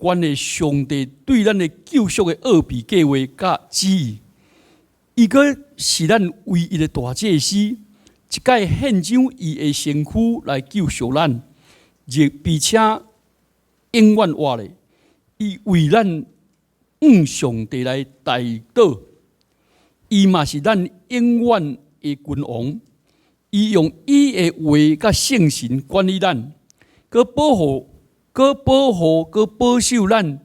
關係上帝對咱的救贖的奧秘計劃佮旨意。伊閣是咱唯一的大祭司，一擺獻上伊的身軀來救贖咱，亦並且永遠活咧。伊為咱向上帝來代禱，伊嘛是咱永遠的君王。伊用伊的話佮聖神管理咱，閣保護、閣保護、閣保守咱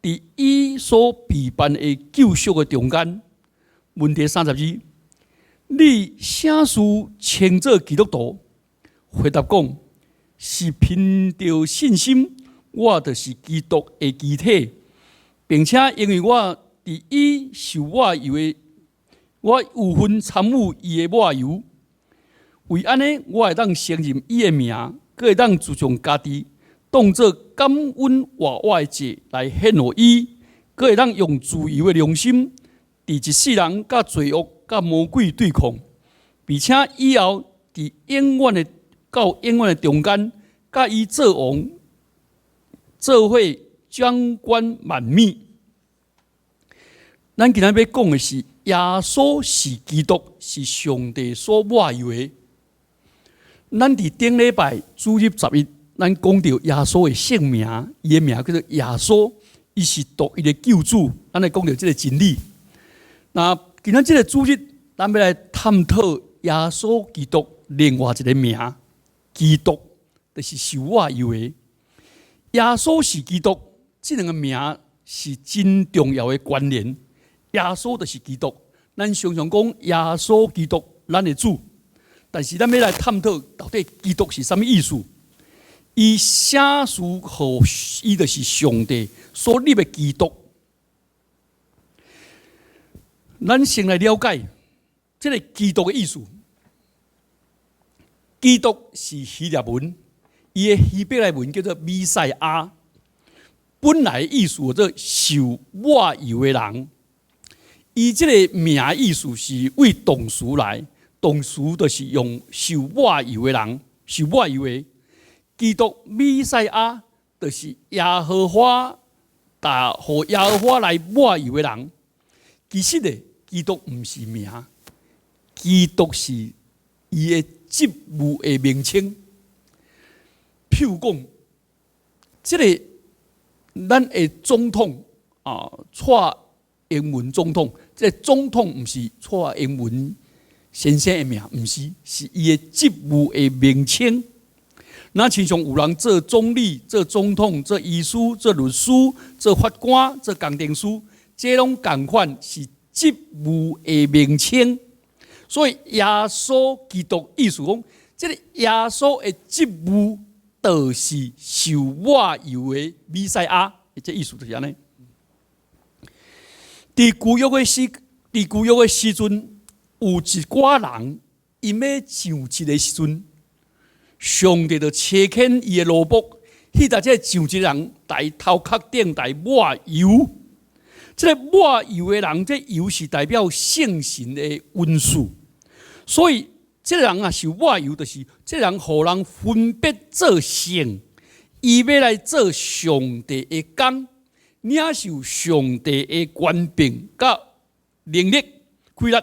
佇伊所備辦的救贖的中間。問題32，你啥事稱做基督徒？回答講，是憑著信心，我就是基督的肢體，並且因為我佇伊受抹油的，我有份參與伊的抹油。為按呢，我會當承認伊的名，閣會當自從家己當做感恩活活的祭來獻予伊，閣會當用自由的良心，佇一世人佮罪惡、佮魔鬼對抗，並且以後佇永遠的到永遠的中間，佮伊做王、做伙掌管萬物。咱今仔欲講的是耶穌是基督，是上帝所抹油的。咱佇頂禮拜主日11，咱講著耶穌的姓名，伊的名叫做耶穌，伊是獨一的救主。咱來講著這个真理。那今仔這个主日，咱欲來探討耶穌基督另外一个名，基督就是受抹油的。耶穌是基督，這兩个名是真重要的關聯。耶穌就是基督，咱常常講耶穌基督，咱的主。但是咱欲來探討到底基督是啥物意思？伊啥事予伊就是上帝所立的基督。咱先來了解這个基督的意思。基督是希臘文，伊的希伯來文叫做彌賽亞。本來意思叫做受抹油的人。伊這个名意思是為動詞來。動詞就是用受抹油的人，受抹油的基督彌賽亞，就是耶和華打予耶和華來抹油的人。其實呢，基督毋是名，基督是伊的職務的名稱。譬如講，這个咱的總統啊，蔡英文總統，這个總統毋是蔡英文先生的名，毋是，是伊的職務的名稱。若親像有人做總理、做總統、做醫師、做律師、做法官、做工程師，這攏仝款是職務的名稱。所以耶穌基督意思講，這个耶穌的職務就是受抹油的彌賽亞，這意思就是按呢。佇舊約的時陣，有一寡人，𪜶欲上職的時陣，上帝就差遣伊的奴僕去共這个上職人佇頭殼頂來抹油。這个抹油的人，這油是代表聖神的恩賜，所以這个人啊受抹油，就是這个人予人分別做聖，伊欲來做上帝的工，領受上帝的權柄佮能力、氣力。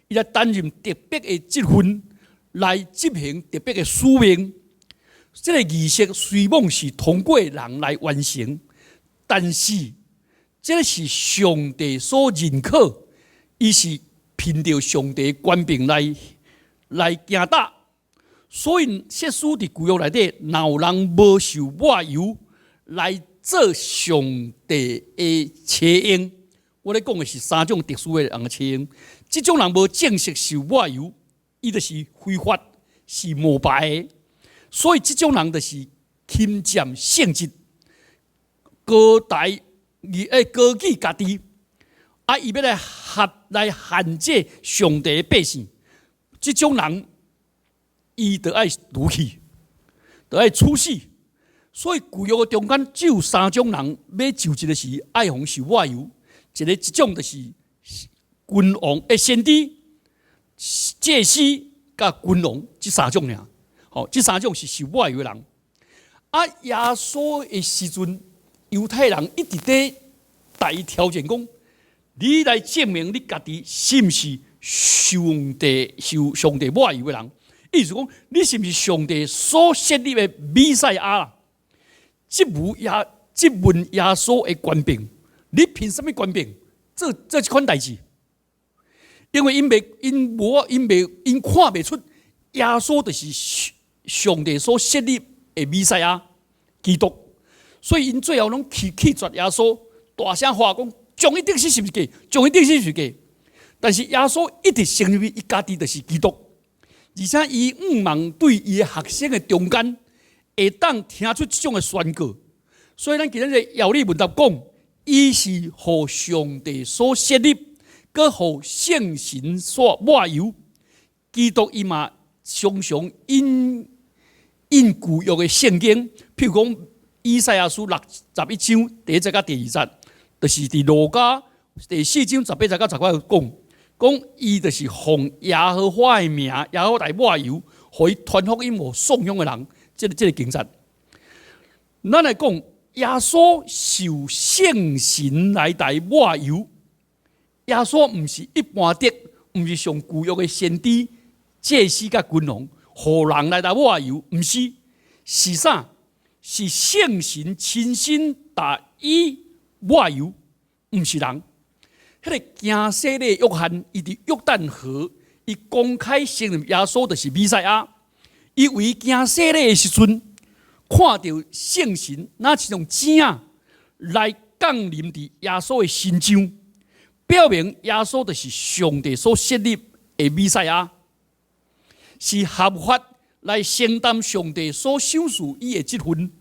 伊來擔任特別的職分，來執行特別的使命。這个儀式雖罔是通過人來完成，但是這个是上帝所認可，伊是憑著上帝權柄來行踏。所以，設使佇舊約內底，若有人無受抹油來做上帝的差用，我咧講的是三種特殊的人的差用。這種人無正式受抹油，伊就是非法，是冒牌的。所以這種人就是侵佔聖職，高抬高舉家己，啊，伊欲來合來限制上帝的百姓。這種人，伊就愛除去，就愛處死。所以舊約的中間只有三種人欲就職的時，愛予受抹油。一種就是君王的先知、祭司佮君王，這三種爾。吼，這三種是受抹油的人。啊，耶穌的時陣，猶太人一直佇共伊挑戰講，你來證明你家己是毋是上帝受上帝抹油的人？意思講，你是毋是上帝所設立的彌賽亞啦？質問耶穌的權柄，你憑啥物權柄做這款代誌？因為𪜶袂，𪜶無，𪜶袂，𪜶看袂出耶穌就是上帝所設立的彌賽亞基督，所以𪜶最後攏棄絕耶穌，大聲喊講：將伊釘死十字架，將伊釘死十字架。但是耶穌一直承認伊家己就是基督，而且伊向望對伊的學生的中間，會當聽出這種的宣告。所以咱今日要理問答講，伊是予上帝所設立，閣予聖神所抹油。基督伊嘛常常引引舊約的聖經，譬如講以賽亞書61章第一節佮第二節，就是佇路加第四章18節佮19節講，講伊就是奉耶和華的名，耶和華來抹油，予伊傳福音予喪鄉的人，這個經節。咱來講，耶穌受聖神來代抹油，耶穌毋是一般的，毋是像舊約的先知、祭司佮君王，予人來代抹油，毋是，是啥？是聖神親身共伊抹油，毋是人。彼個行洗禮約翰，伊佇約旦河，伊公開承認耶穌就是彌賽亞。伊為行洗禮的時陣，看著聖神若像鳥仔來降臨佇耶穌的身上，表明耶穌就是上帝所設立的彌賽亞，是合法來承擔上帝所賞賜伊的職分。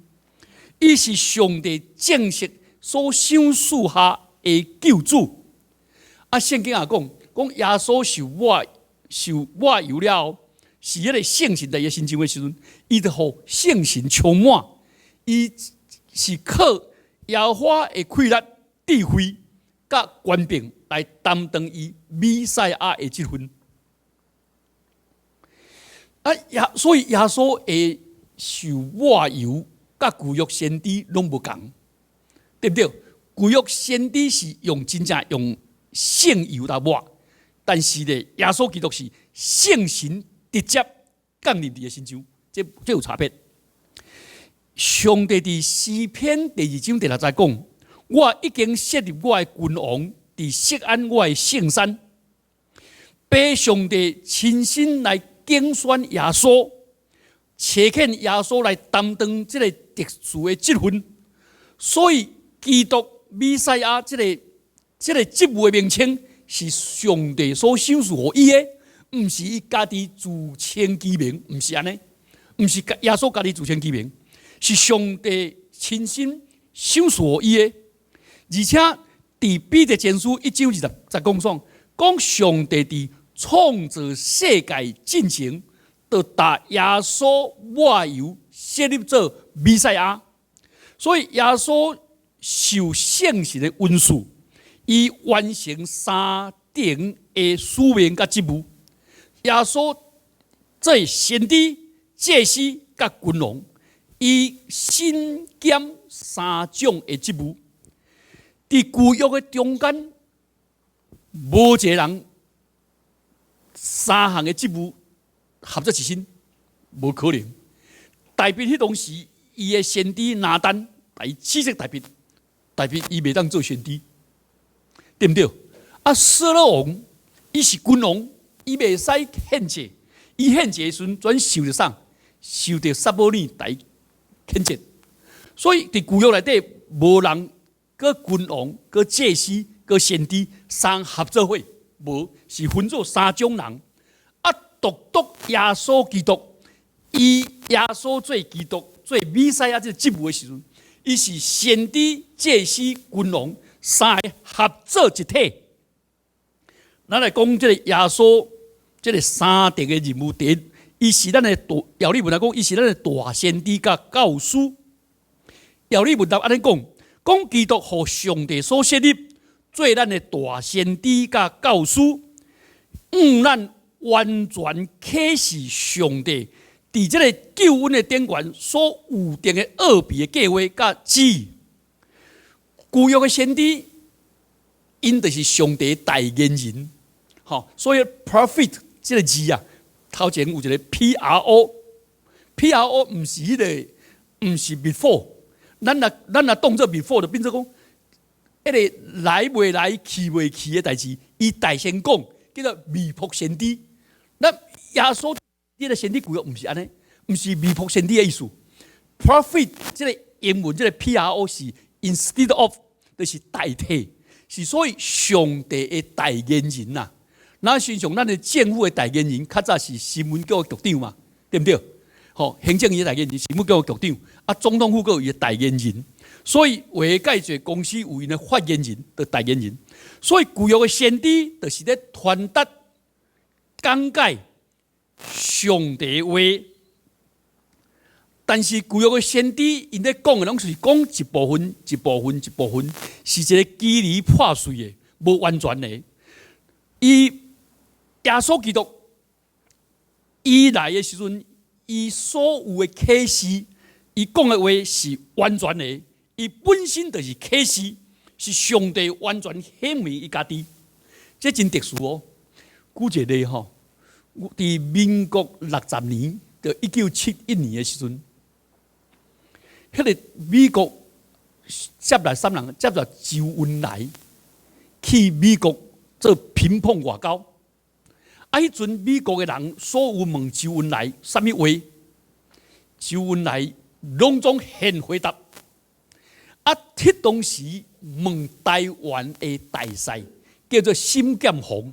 伊是上帝正式所賞賜下的救主。啊，聖經也講，講耶穌受抹油了後，是彼個聖神佇伊身上的時陣，伊就予聖神充滿，伊是靠耶和華的氣力、智慧、佮權柄來擔當伊彌賽亞的職分。啊，所以耶穌的受抹油，佮舊約先知攏無仝，對毋對？舊約先知是用真正用聖油來抹，但是咧，耶穌基督是聖神直接降臨佇伊身上，這有差別。上帝佇詩篇第二章第六節講：我已經設立我的君王佇錫安我的聖山，父上帝親身來揀選耶穌，差遣耶穌來擔當這個特殊的職分，所以基督彌賽亞這個職務的名稱是上帝所賞賜予伊的，毋是伊家己自稱其名，毋是按呢，毋是耶穌家己自稱其名，是上帝親身賞賜予伊的。而且佇彼得前書一章二十節講說，講上帝佇創造世界進前，就共耶穌抹油設立做彌賽亞，所以耶穌受聖神的恩賜，伊完成三重的使命佮職務。耶穌做先知、祭司佮君王，伊身兼三種的職務。佇舊約的中間，無一個人三項的職務合做一身，無可能。大衛彼當時，伊的先知拿單來指責大衛，大衛伊袂當做先知，對毋對？啊，掃羅王伊是君王，伊袂使獻祭，伊獻祭的時陣，轉受著啥？受著撒母耳來譴責。所以佇舊約內底，無人閣君王、閣祭司、閣先知三合做伙，無是分做三種人。啊，獨獨耶穌基督，伊耶穌做基督、做彌賽亞這個職務的時陣，伊是先知、祭司、君王三个合做一體。咱來講這個耶穌這個三重的任務，第一，伊是咱的大，要理問來講，伊是咱的大先知佮教師。要理問答按呢講，講基督予上帝所設立，做咱的大先知佮教師，向咱完全啟示上帝佇這個救恩的頂懸所預定的奧秘的計劃佮旨意。舊約的先知，𪜶就是上帝代言人，吼，所以 prophet 這个字啊，頭前有一個 pro，pro 毋是彼个，毋是 before，咱若當做 before 就變做講，彼个來未來去未去的代誌，伊代先講，叫做未卜先知。那耶穌這个先知舊約毋是按呢，毋是未卜先知的意思。prophet 這个英文這个 pro 是 instead of，就是代替，是所以上帝的代言人呐。那親像咱的政府的代言人，較早是新聞局局長嘛，對毋對？吼，行政院的代言人，新聞局局長，啊，總統府閣有伊的代言人，所以話界濟公司有𪜶的發言人的代言人，所以舊約的先知就是咧傳達講解上帝話。但是舊約的先知，𪜶咧講的攏是講一部分、一部分、一部分，是一个支離破碎的，無完全的。伊耶穌基督伊來的時陣，伊所有的啟示，伊講的話是完全的，伊本身就是啟示，是上帝完全顯明伊家己，這真特殊哦。舉一個例吼，佇民國60年，就1971年的時陣，彼个美國接來啥人？接來周恩來去美國做乒乓外交。啊，彼陣美國的人所有問周恩來啥物話，周恩來攏總現回答。啊，彼當時問台灣的大使叫做沈劍虹，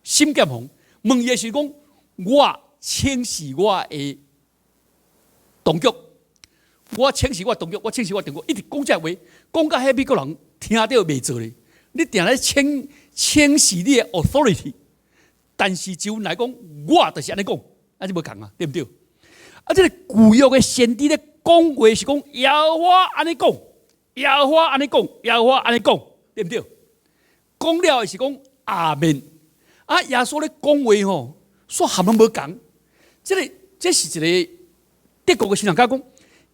沈劍虹問伊的是講，我請示我的當局，我請示我當局，我請示我當局，一直講這話，講甲彼美國人聽著袂做咧。你定咧請示你的 authority，但是周恩來講，我就是按呢講，啊，這無仝啊，對毋對？啊，這个舊約的先知咧講話是講耶和華按呢講，耶和華按呢講，耶和華按呢講，對毋對？講了是講阿門。啊，耶穌咧講話吼，煞含攏無仝。這个這是一个德國的神學家講，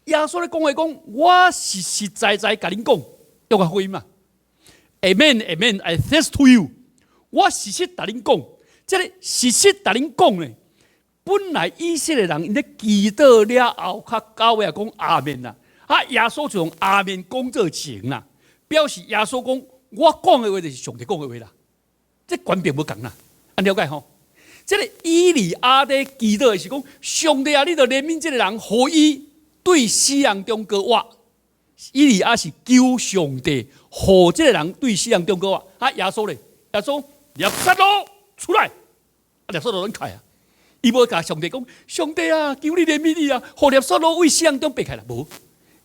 耶穌咧講話講，我實實在在共恁講，約翰福音嘛。Amen, amen, I say to you，我實實共恁講，這个實實共恁講咧。本來以色列人𪜶咧祈禱了後，較到尾講阿門啦。啊，耶穌就用阿門講做前啦，表示耶穌講我講的話就是上帝講的話啦。這權柄無仝啦，按了解吼？這个以利亞咧祈禱的是講，上帝啊，你著憐憫這个人，予伊對死人中閣活。以利亞是求上帝，予這个人對死人中閣活。啊，耶穌咧，耶穌拉撒路出來，啊，拉撒路攏開啊。伊無共上帝講，上帝啊，求你憐憫伊啊，予拉撒路對死人中爬起來。無，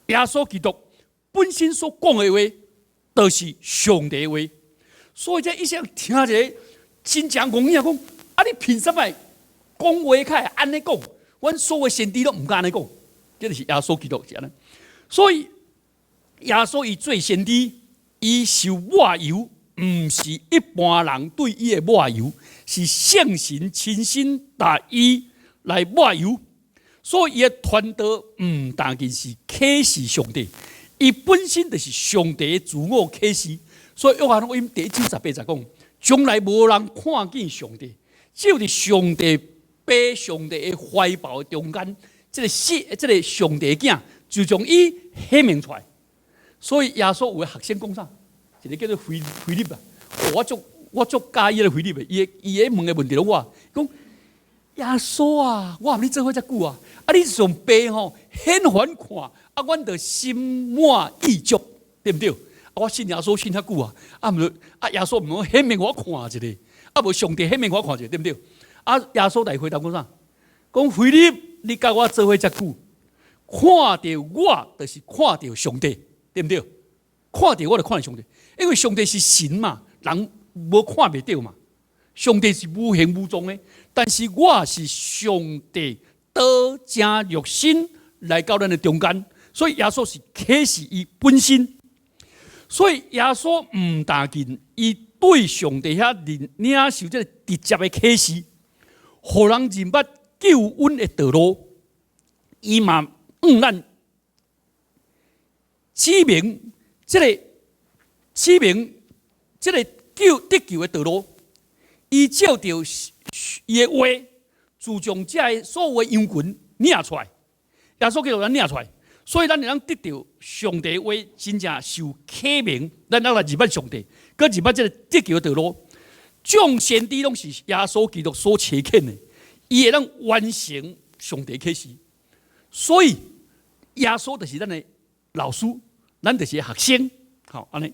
耶穌基督本身所講的話，就是上帝的話。所以這一些聽一个真正戇影講，啊，你憑啥物講話較會按呢講？阮所有先知攏毋敢按呢講，這就是耶穌基督是按呢。所以耶穌伊做先知，伊受抹油，毋是一般人對伊的抹油，是聖神親身帶伊來抹油。所以伊的傳道毋單僅是啟示上帝，伊本身就是上帝的自我啟示。所以約翰福音第一章18節講，從來無人看見上帝，只有佇上帝父上帝的懷抱的中間，這个上帝的囝就將伊顯明出來。所以耶穌有个學生講啥？一个叫做腓利啊，我足佮意彼个腓利的，伊問的問題攏我講，耶穌啊，我和你做伙遮久啊，啊你從父吼顯予阮看，啊，阮就心滿意足，對毋對？啊，我信耶穌信遐久啊，啊毋啊耶穌毋顯明予我看一下，啊無上帝顯明予我看一下，對毋對？啊，耶穌來回答講啥？講腓利，你佮我做伙遮久，看著我就是看著上帝，對毋對？看著我就看著上帝，因為上帝是神嘛，人無看袂著嘛。上帝是無形無狀的，但是我是上帝道成肉身來到咱的中間，所以耶穌是啟示伊本身。所以耶穌毋但僅伊對上帝遐領受這个直接的啟示，予人認捌救恩的道路，伊嘛向咱指明這个指明這个救得救的道路。伊照著伊的話，自從這个所有的羊群領出來，耶穌基督咱領出來，所以咱會當得著上帝話，真正受啟明，咱來認捌上帝，閣認捌這个得救的道路。眾先知攏是耶穌基督所差遣的，伊會當完成上帝啟示，所以耶穌就是咱的老師，咱就是學生，好按呢。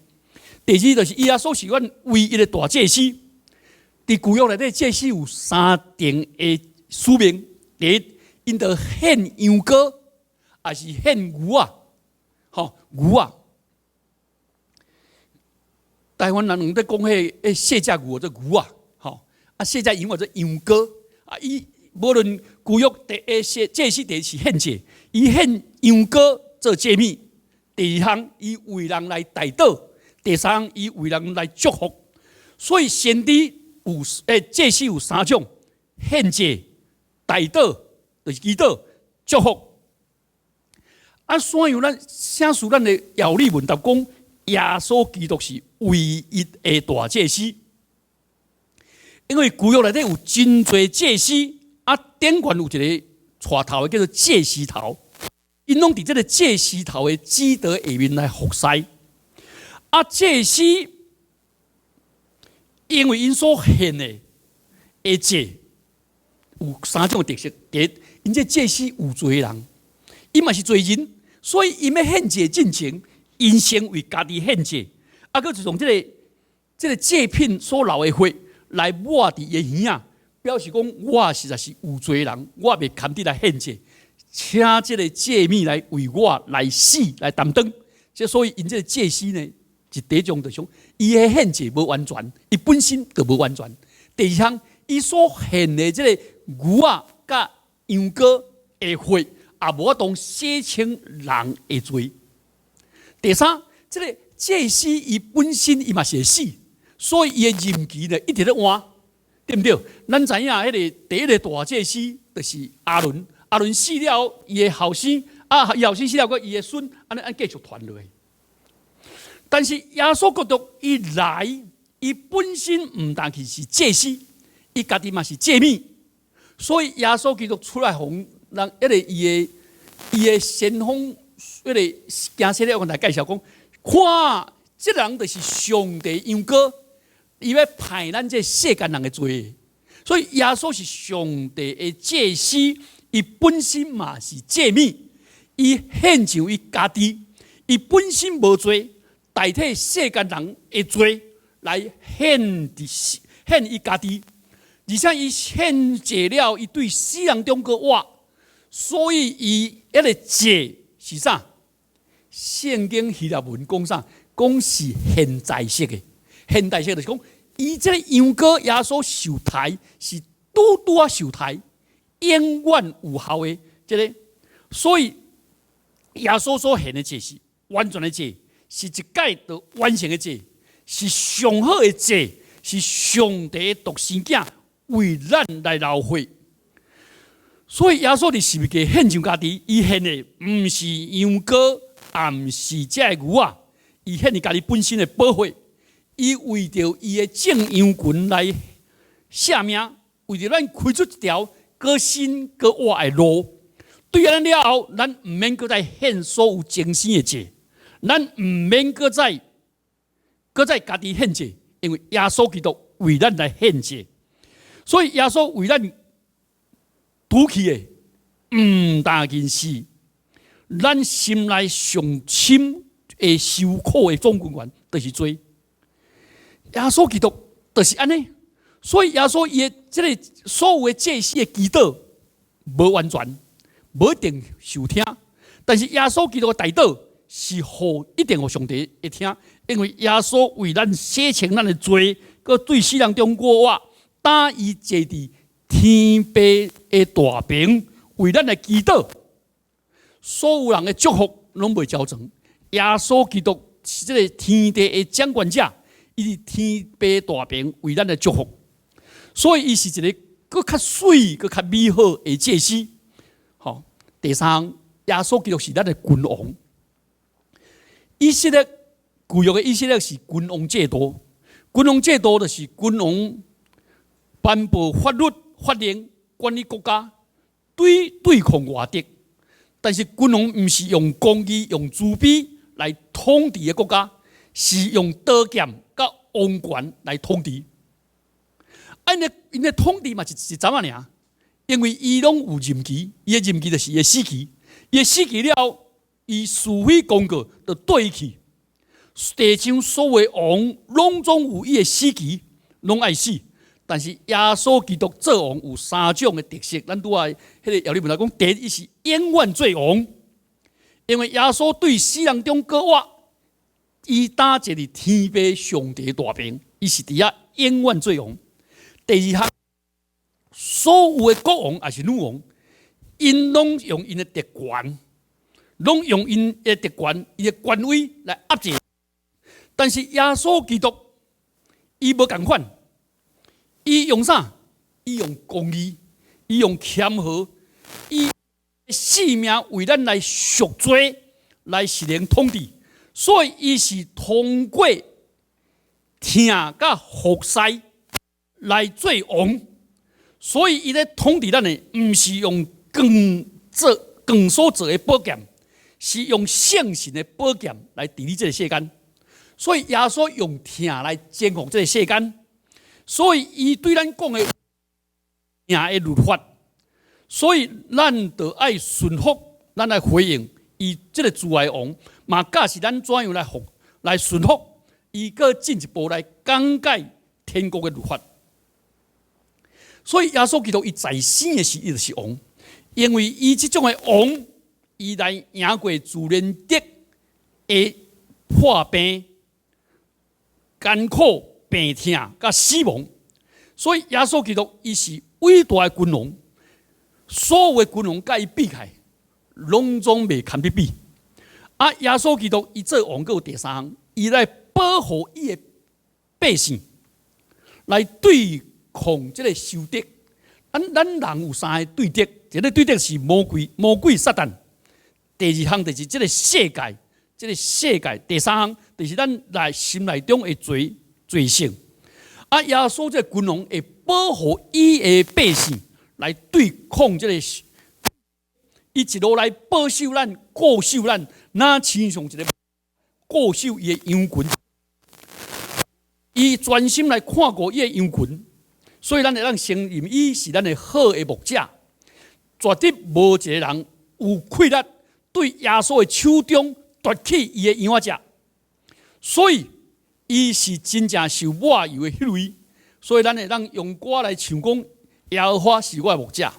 第二就是耶穌是阮唯一的大祭司。佇舊約內底，祭司有三重的使命：第一，𪜶著獻羊羔，抑是獻牛仔，吼牛仔。台灣人攏咧講彼細隻牛做牛仔，吼啊細隻羊叫做羊羔。啊，伊無論舊約第一祭司第一是獻祭，伊獻羊羔做祭物。第二項，伊為人來代禱；第三項，伊為人來祝福。所以先知有祭司有三種：獻祭、代禱，就是祈禱、祝福。啊，山羊咱寫書咱的要理問答講，耶穌基督是唯一的大祭司，因為舊約內底有真濟祭司，啊，頂懸有一個帶頭的叫做祭司頭，𪜶攏佇這个祭司頭的指導下面來服侍。啊，祭司因為𪜶所獻的祭有三種特色：第一，𪜶這祭司有罪人，伊嘛是罪人，所以𪜶欲獻祭進前，𪜶先為家己獻祭，啊，閣就用這个祭品所流的血來抹佇伊的耳仔，表示講我實在是有罪人，我袂堪得來獻祭，請這个祭物來為我來死來擔當。這所以𪜶這个祭司呢，一第一種就想，伊的獻祭無完全，伊本身就無完全。第二項，伊所獻的這个牛仔佮羊羔的血，也無法度洗清人的罪。第三，這个祭司伊本身伊嘛是會死，所以伊的任期呢一直咧換，對毋對？咱知影彼个第一个大祭司就是亞倫，亞倫死了，伊的後生啊，伊後生死了，閣伊的孫，按呢按繼續傳落去。但是耶穌基督伊來，伊本身毋但是祭司，伊家己嘛是祭物，所以耶穌基督出來予人，彼个伊的先鋒，彼个行洗禮來介紹講，看，這人就是上帝羊羔，伊欲歹咱這世間人的罪。所以耶穌是上帝的祭司，伊本身嘛是祭物，伊獻上伊家己，伊本身無罪，代替世間人的罪來獻佇獻伊家己，而且伊獻祭了，伊對死人中閣活，所以伊彼个祭是啥？聖經希臘文講啥？講是現在式的，現在式就是講，伊這个羊羔耶穌受刣是拄拄仔受刣，永遠有效的這个，所以耶穌所獻的祭是完全的祭。是一擺就完成的祭，是上好的祭，是上帝獨生囝為咱來流血。所以耶穌佇十字架獻上家己，伊獻的毋是羊羔，也毋是這个牛仔，伊獻伊家己本身的寶血。伊為著伊的眾羊群來捨命，為著咱開出一條閣新閣活的路。對按呢了後，咱毋免閣再獻所有精牲的祭。咱毋免閣再家己獻祭，因為耶穌基督為咱來獻祭，所以耶穌為咱除去的，毋但僅是咱心內上深的受苦的總根源，就是罪。耶穌基督就是按呢，所以耶穌伊的這个所有的祭司的祈禱無完全，無一定受聽，但是耶穌基督的代禱是予一定予上帝會聽，因為耶穌為咱洗清咱的罪，閣對死人中復活，當伊坐佇天父的大爿，為咱來祈禱，所有人的祝福攏袂澆斷。耶穌基督是這个天地的掌權者，伊佇天父大爿為咱來祝福，所以伊是一个閣較媠、閣較美好的祭司。好，第三，耶穌基督是咱的君王。以色列舊約的以色列是君王制度，君王制度就是君王頒布法律、法令，管理國家，對抗外敵。但是君王毋是用公義、用慈悲來統治的國家，是用刀劍佮王權來統治。啊，𪜶的統治嘛是一陣仔爾，因為伊攏有任期，伊的任期就是伊的死期，伊的死期了後，伊是非公告就對去。地上所有王攏總有伊的死期，攏愛死。但是耶穌基督做王有三種的特色，咱拄仔彼个要理問來講，第一，伊是永遠做王，因為耶穌對死人中閣活，伊今坐佇天父上帝大爿，伊是佇遐永遠做王。第二項，所有的國王抑是女王，𪜶攏用𪜶的特權，攏用𪜶的特權、伊的權威來壓制。但是耶穌基督，伊無仝款，伊用啥？伊用公義，伊用謙和，伊性命為咱來贖罪，來實行統治。所以伊是通過疼佮服侍來做王。所以伊咧統治咱的，毋是用鋼做鋼所做的寶劍，是用聖神的寶劍來治理這个世間。所以耶穌用疼來征服這个世間。所以伊對咱講的疼的律法，所以咱就愛順服，咱來回應伊這个慈愛王，嘛教示咱怎樣來服來順服，伊閣進一步來講解天國的律法。所以耶穌基督伊在生的時，伊就是王，因為伊這種的王，伊來贏過自然的的破病、艱苦、病痛佮死亡，所以耶穌基督伊是偉大的君王，所有的君王佮伊比起來，攏總袂堪得比。啊，耶穌基督伊做王，閣有第三項，伊來保護伊的百姓，來對抗這个仇敵。咱人有三个對敵，一个對敵是魔鬼，魔鬼撒旦；第二項就是這个世界，這个世界；第三項就是咱內心內中的罪性。啊，耶穌這个君王會保護伊的百姓，來對抗這个，伊一路來保守咱、顧守咱，若親像一个顧守伊的羊群，伊專心來看顧伊的羊群，所以咱會當承認伊是咱的好的牧者，絕對無一个人有氣力對耶穌的手中奪去伊的羊仔食，所以伊是真正受抹油的彼位，所以咱會當用歌來唱講：耶和華是我的牧者。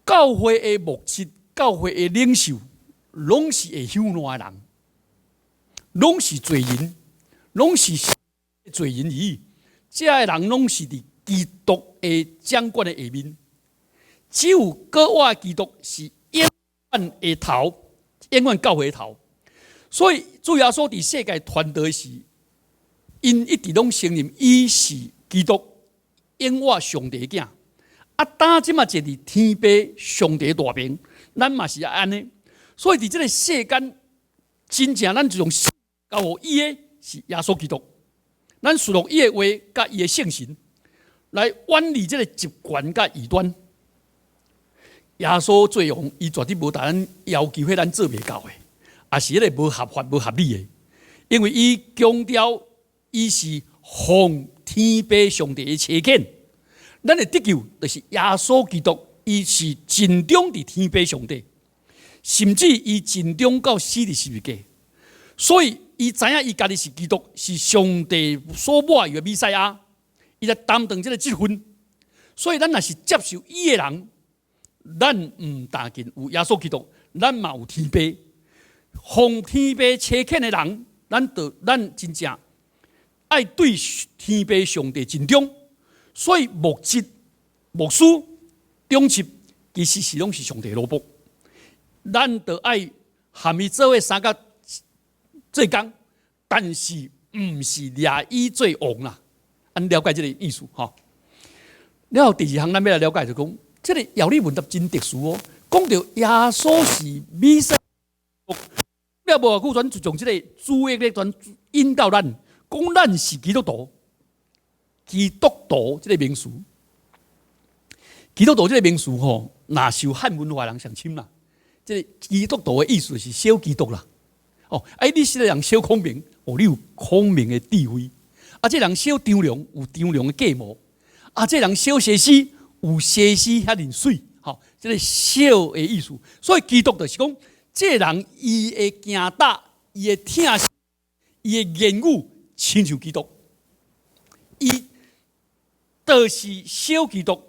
教會的牧者、教會的領袖，攏是會朽爛的人，攏是罪人，攏是罪人而已。這个人攏是佇基督的掌權的下面，只有閣活的基督是永遠的頭，永遠教會的頭。所以主耶穌佇世界傳道時，𪜶一直攏承認伊是基督，永活上帝的囝。啊，今這馬坐佇天父上帝大爿，咱嘛是按呢。所以佇這个世間，真正咱就用交予伊的是耶穌基督。咱順服伊的話，佮伊的聖神，來遠離這个集權佮異端。耶穌做王，伊絕對無共咱要求彼咱做袂到的，抑是彼个無合法、無合理的。因為伊強調，伊是奉天父上帝的差遣。咱的得救就是耶穌基督，伊是盡忠佇天父上帝，甚至伊盡忠到死佇十字架。所以伊知影伊家己是基督，是上帝所抹油的彌賽亞，伊來擔當這个職分。所以咱若是接受伊的人，咱毋但僅有耶穌基督，咱嘛有天父。奉天父差遣的人，咱就咱真正愛對天父上帝盡忠。所以牧職、牧師、長執，其實是攏是上帝的奴僕。咱就愛含伊做伙相佮做工，但是毋是掠伊做王啦。按了解這个意思吼。了後第二項，咱欲來了解就講，這个要理問答真特殊哦。講著耶穌是彌賽亞，了無偌久，轉就將這个注意力轉引到咱，講咱是基督徒，基督徒這个名詞，基督徒這个名詞吼，若受漢文化人上深啦。這个基督徒的意思是小基督啦。哦，哎，你這个人小孔明，哦，你有孔明的智慧；啊，這个人小張良，有張良的計謀；啊，這个人小西施，有西施遐爾媠。吼，這个小的意思。所以基督就是講，這个人伊的行踏，伊的疼惜，伊的言語，親像基督。伊就是小基督。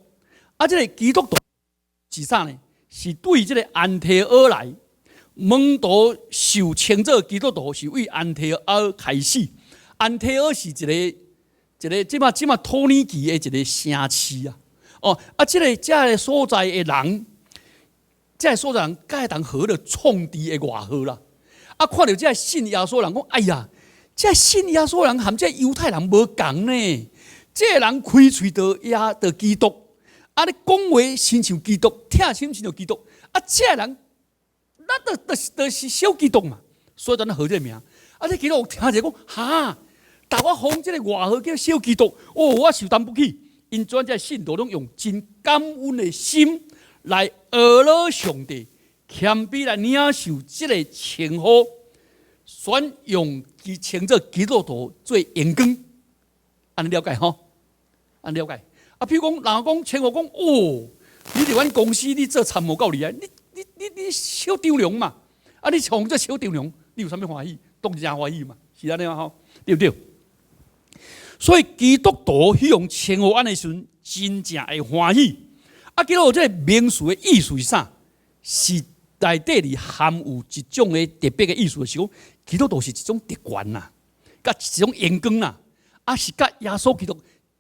啊，這个基督徒是啥呢？是對這个安提阿來。門徒受稱做基督徒，是為安提阿開始。安提阿是一個這馬土耳其的一个城市啊。哦，啊，這个所在的人，這个所在人，共人號做創治的外號啦。啊，看著這个信耶穌人講：哎呀，這个信耶穌人和這个猶太人無仝呢。這个人開喙就耶就基督，啊，咧講話親像基督，疼心親像基督，啊，這个人。那就是小基督嘛，所以咱號這个名。啊，這基督徒聽者講，哈，共我封這个外號叫小基督，哦，我受擔不起。𪜶這個信徒攏用真感恩的心來阿羅上帝，謙卑來領受這个稱呼，選用伊稱做基督徒做榮光。按呢了解吼？按呢了解。啊，比如講，人講稱呼講，哦，你佇阮公司你做參謀夠厲害，你小張良嘛？啊，你創這小張良，你有啥物歡喜？當然誠歡喜嘛，是按呢吼，對毋對？所以基督徒彼予稱呼按呢時陣，真正會歡喜。啊，基督徒這个名詞的意思是啥？是內底裡含有一種的特別的意思，就是講基督徒是一種特權啦，佮一種榮光啦，啊是佮耶穌基督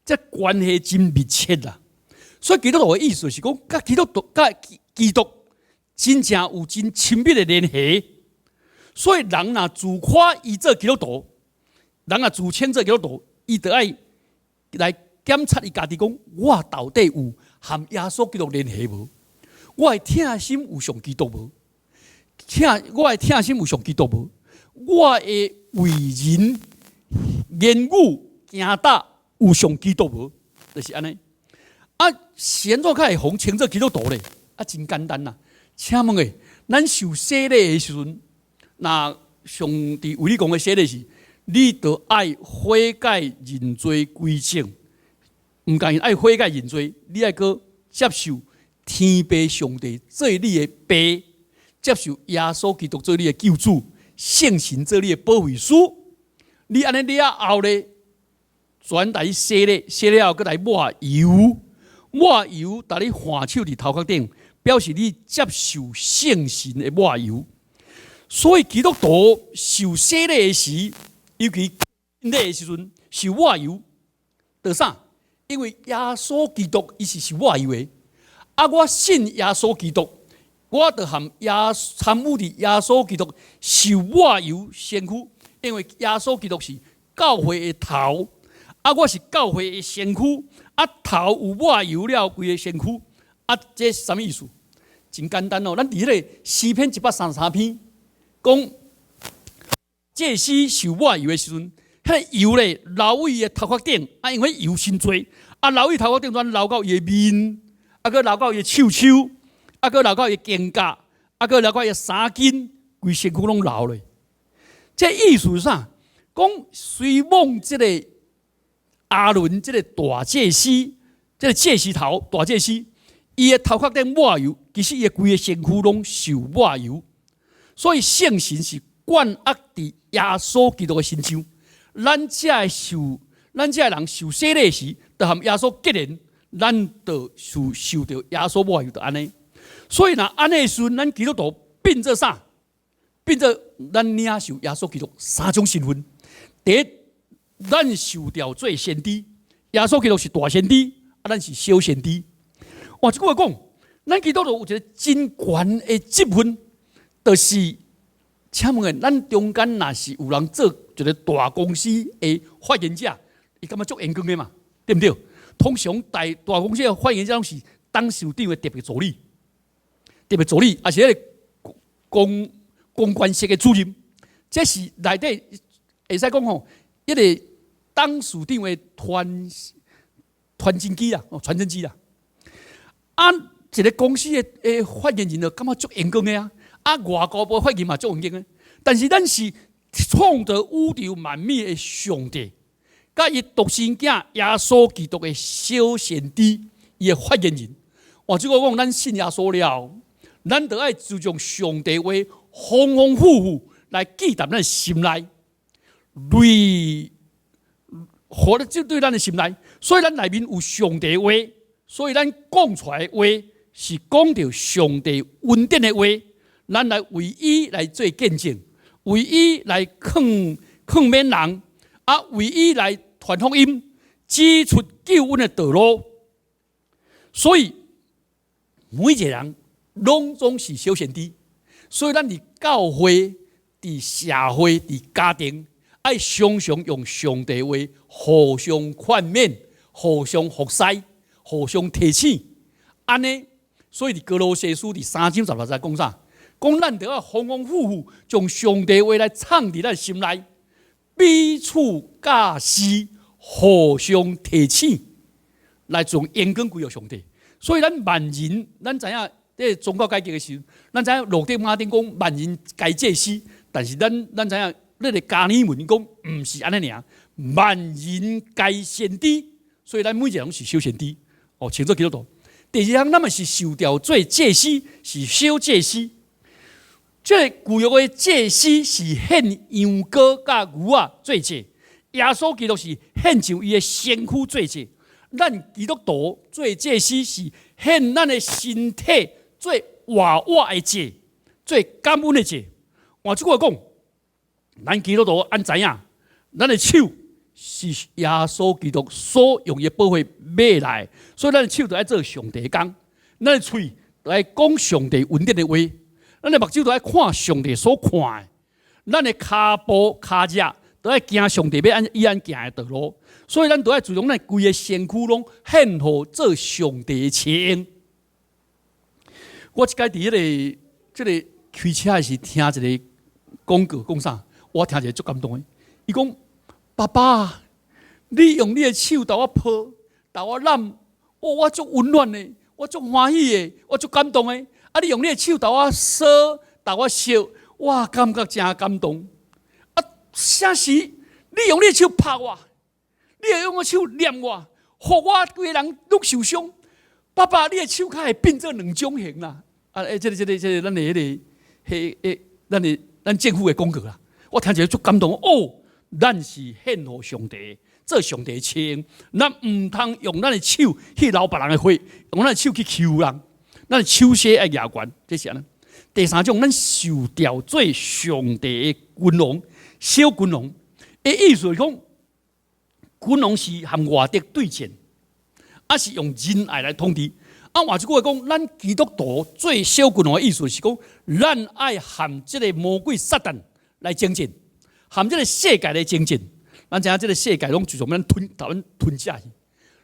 這關係真密切啦。所以基督徒的意思是講，佮基督徒佮基督真正有真親密的聯繫。所以人若自誇伊做基督徒，人若自稱做基督徒，伊就愛來檢查伊家己，講我到底有和耶穌基督聯繫無？我的疼心有像基督無？疼我的疼心有像基督無？我的為人言語行踏有像基督無？就是按呢。啊，是按怎較會予稱做基督徒咧？啊，真簡單啦。請問咧，咱受洗禮的時陣，若上帝為你講的洗禮是，你著愛悔改認罪歸正，毋但愛悔改認罪，你愛閣接受天父上帝做你的爸，接受耶穌基督做你的救主，聖神做你的保惠師。你按呢了後咧，轉來洗禮，洗禮後閣來抹油，抹油，共你按手佇頭殼頂，表示你接受聖神的抹油。所以基督徒受洗禮的時，尤其禮的時陣受抹油，著啥？因為耶穌基督伊是受抹油的，啊，我信耶穌基督，我就和耶參與佇耶穌基督受抹油身軀，因為耶穌基督是教會的頭，啊，我是教會的身軀，啊，頭有抹油了，規个身軀，啊，這是啥物意思？真簡單哦，咱佇彼个詩篇133篇講，祭司受抹油的時陣，彼个油咧流伊的頭殼頂，啊，因為油傷濟，啊，流伊頭殼頂，轉流到伊的面，啊，閣流到伊的手手，啊，閣流到伊的肩胛，啊，閣流到伊的衫襟，規身軀攏流咧。這意思是啥？講雖罔這個亞倫這個大祭司，這個祭司頭大祭司，伊的頭殼頂抹油，其實伊的規个身軀攏受抹油。所以聖神是灌壓佇耶穌基督的身上。咱這个受，咱這个人受洗禮時，就和耶穌結連，咱就受著耶穌抹油，就按呢。所以若按呢時陣，咱基督徒變做啥？變做咱領受耶穌基督三種身份。第一，咱受調做先知，耶穌基督是大先知，啊，咱是小先知。換一句話講，咱基督徒有一个真懸的職分，就是請問咱中間若是有人做一个大公司的發言者，伊感覺足榮光的嘛，對毋對？通常大公司的發言者攏是董事長的特別助理，特別助理，抑是彼个公關室的主任，這是內底會使講吼，一个董事長的傳真機啦，哦，傳真機啦。啊，一个公司的發言人就感覺足榮光的啊，啊，外交部發言嘛足榮光的。但是咱是創造宇宙萬物的上帝，佮伊獨生囝耶穌基督的小先知，伊的發言人。換句話講，咱信耶穌了，咱著愛注重上帝話，豐豐富富來記佇咱心內，累活得就對咱的心內。所以咱內面有上帝話，所以咱講出來的話是講著上帝恩典的話，咱來為伊來做見證，為伊來勸勉人，啊，為伊來傳福音，指出救恩的道路。所以每一個人攏總是小先知，所以咱佇教會、佇社會、佇家庭，愛常常用上帝話互相勸勉、互相服侍、互相提醒。按呢，所以佇歌羅西書佇3章16節講啥？講咱著愛豐豐富富將上帝話來藏佇咱心內，彼此教示，互相提醒，來將榮光歸予上帝。所以咱萬人，咱知影，佇宗教改革的時陣，咱知影路德馬丁講萬人皆祭司，但是咱知影，那个迦爾文講毋是按呢爾，萬人皆先知，所以咱每一个人攏是小先知，哦，稱做基督徒。第二項，咱嘛是受召做祭司，是小祭司。這个舊約的祭司是獻羊羔佮牛仔做祭，耶穌基督是獻上伊的身軀做祭。咱基督徒做祭司是獻咱的身體做活活的祭，做感恩的祭。換句話講，咱基督徒按知影，咱的手是耶穌基督所用的寶血買來，所以咱的手著愛做上帝的工，咱的喙著愛講上帝恩典的話，咱的目睭著愛看上帝所看的，咱的跤步跤跡著愛行上帝欲按伊按行的道路，所以咱著愛注重咱規个身軀攏獻予做上帝的車用。我這擺佇彼个開車的時聽一個廣告講啥，我聽一个足感動的。伊講：爸爸，你用你的手共我抱，共我攬，哦，我足溫暖的，我足歡喜的，我足感動的。啊，你用你的手共我挲，共我錫，我感覺誠感動。啊，啥時你用你的手拍我，你會用我手捏我，予我規个人攏受傷。爸爸，你的手較會變做兩種形啦。啊，欸，這個，咱的彼个，彼欸，咱的咱政府的廣告啦，我聽一个足感動。哦，咱是獻予上帝，做上帝的車用，咱毋通用咱的手去流別人的血，用咱的手去欺負人。咱的手勢愛舉懸，這是按呢。第三種，咱受召做上帝的君王，小君王的意思是講，君王是和外敵對戰，啊是用仁愛來統治。啊，換一句話講，咱基督徒做小君王的意思是講，咱愛和這个魔鬼撒旦來爭戰，和這个世界來爭戰。咱知影這个世界攏注重咱吞，共咱吞食去。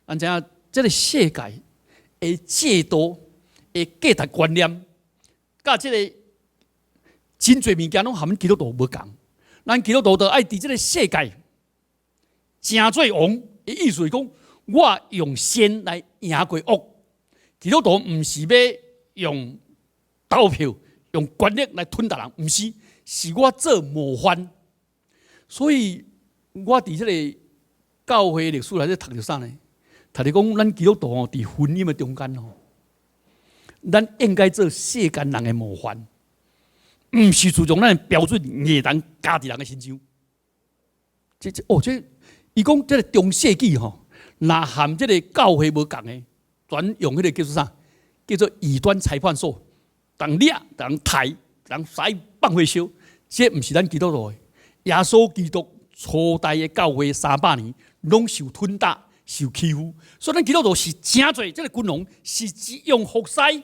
咱知影這个世界的制度、的價值觀念，佮這个真濟物件攏和阮基督徒無仝。咱基督徒著愛佇這个世界成做王的意思是講，我用善來贏過惡。基督徒毋是欲用投票、用權力來吞別人，毋是，是我做模範。所以我佇這个教會歷史內底讀著啥呢？讀著講，咱基督徒吼，佇婚姻的中間吼，咱應該做世間人的模範，毋是注重咱的標準硬人加佇人的身上。這哦，這伊講這个中世紀吼，若和這个教會無仝的，專用彼个叫做啥？叫做異端裁判所，共掠、共刣、共使放火燒。這毋是咱基督徒的。耶穌基督初代的教會300年，攏受吞打、受欺負，所以咱基督徒是誠濟這个君王，是用服侍、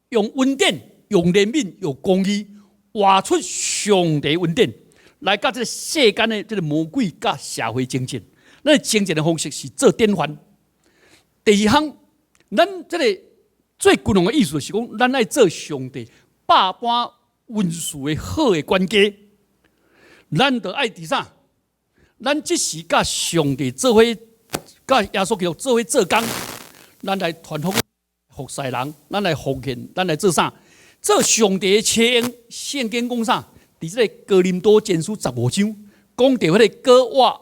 用恩典、用憐憫、用公義，活出上帝恩典，來佮這个世間的這个魔鬼佮社會爭戰。咱爭戰的方式是做典範。第二項，咱這个做君王的意思是講，咱愛做上帝百般恩賜的好的管家。咱著愛佇啥？咱這時佮上帝做伙，佮耶穌基督做伙做工，咱來傳福音服侍人，咱來奉獻，咱來做啥？做上帝的車用。聖經講啥？佇這個哥林多前書15章，講著彼個割割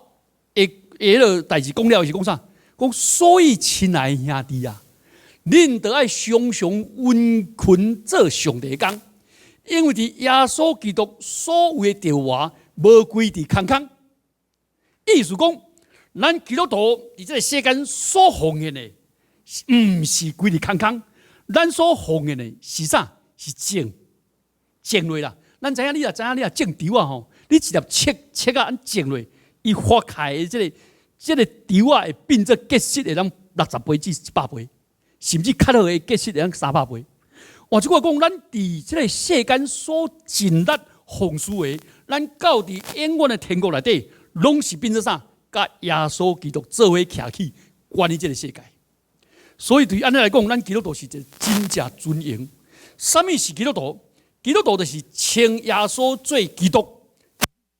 的彼个代誌講了是講啥？講所以親愛的兄弟啊，恁著愛常常殷勤做上帝的工，因為佇耶穌基督所有的著活無規佇空空。意思講，咱基督徒佇這個世間所奉獻的，毋是規佇空空，咱所奉獻的是啥？是種，種落啦。咱知影你若知影你若種稻仔吼，你一粒粟粟仔按種落，伊發開的這個稻仔會變做結實會當60倍至100倍，甚至較好的結實會當300倍。換句話講，咱佇這個世間所盡力奉事的，咱到佇永遠的天國內底，攏是變做啥？佮耶穌基督做伙徛起管理這個世界。所以對按呢來講，咱基督徒是一個真正尊榮。啥物是基督徒？基督徒就是稱耶穌做基督，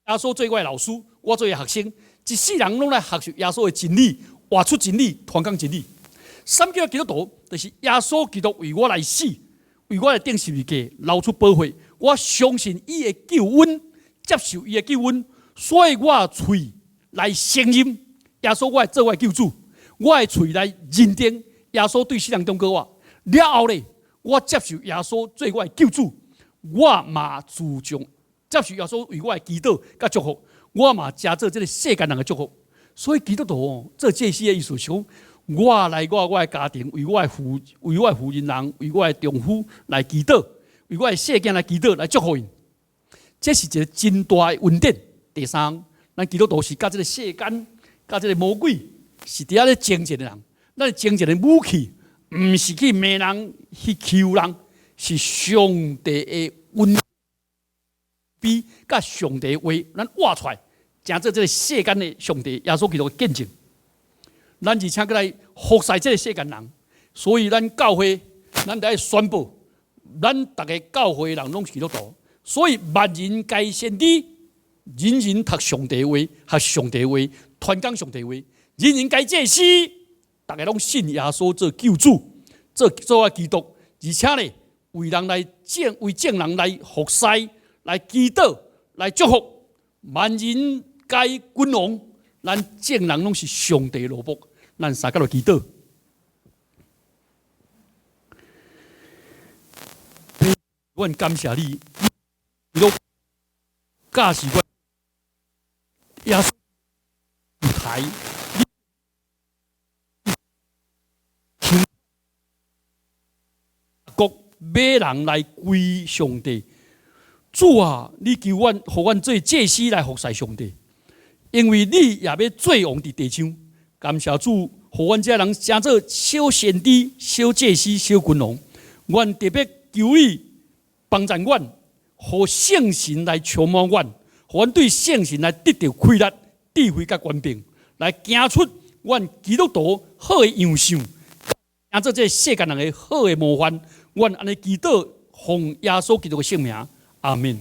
耶穌做我的老師，我做伊學生，一世人攏來學習耶穌的真理，活出真理，傳講真理。啥物叫基督徒？就是耶穌基督為我來死，為我來釘十字架，流出寶血。我相信伊的救恩，接受伊的救恩，所以我喙來承認耶穌，我會做我的救主，我的喙來認定耶穌對死人中復活。了後咧，我接受耶穌做我的救主，我嘛注重接受耶穌為我的祈禱佮祝福，我嘛成做這個世間人的祝福。所以基督徒哦，做祭司的意思是講，我來我的家庭，為我的婦人人，為我的丈夫來祈禱，為我的細囝來祈禱，來祝福𪜶。這是一個真大的恩典。第三，咱基督徒是佮這個世間、佮這個魔鬼是佇遐咧爭戰的人。咱爭戰的武器，毋是去罵人、去欺負人，是上帝的恩庇佮上帝的話，咱活出來，成做這個世間的上帝耶穌基督的見證。咱而且閣來服侍這個世間人，所以咱教會，咱著愛宣布，咱逐个教會的人攏是基督徒，所以萬人皆先知，人人讀上帝話，學上帝話，傳講上帝話，人人皆祭司，逐个攏信耶穌做救主，做我基督，而且咧為人來眾為眾人來服侍、來祈禱、來祝福，萬人皆君王，咱眾人攏是上帝奴僕，咱相佮來祈禱。阮感謝你，你攏教示阮耶穌台，你國買人來歸上帝。主啊，你求阮，予阮做祭司來服侍上帝，因為你也欲做王佇地上。感謝主，予阮這人成做小先知、小祭司、小君王。阮特別求你幫助阮，予聖神來充滿阮，予阮對聖神來得著氣力、智慧佮權柄，來行出阮基督徒好的樣相，成做這個世間人的好的模範。阮按呢祈禱，奉耶穌基督的聖名，阿們。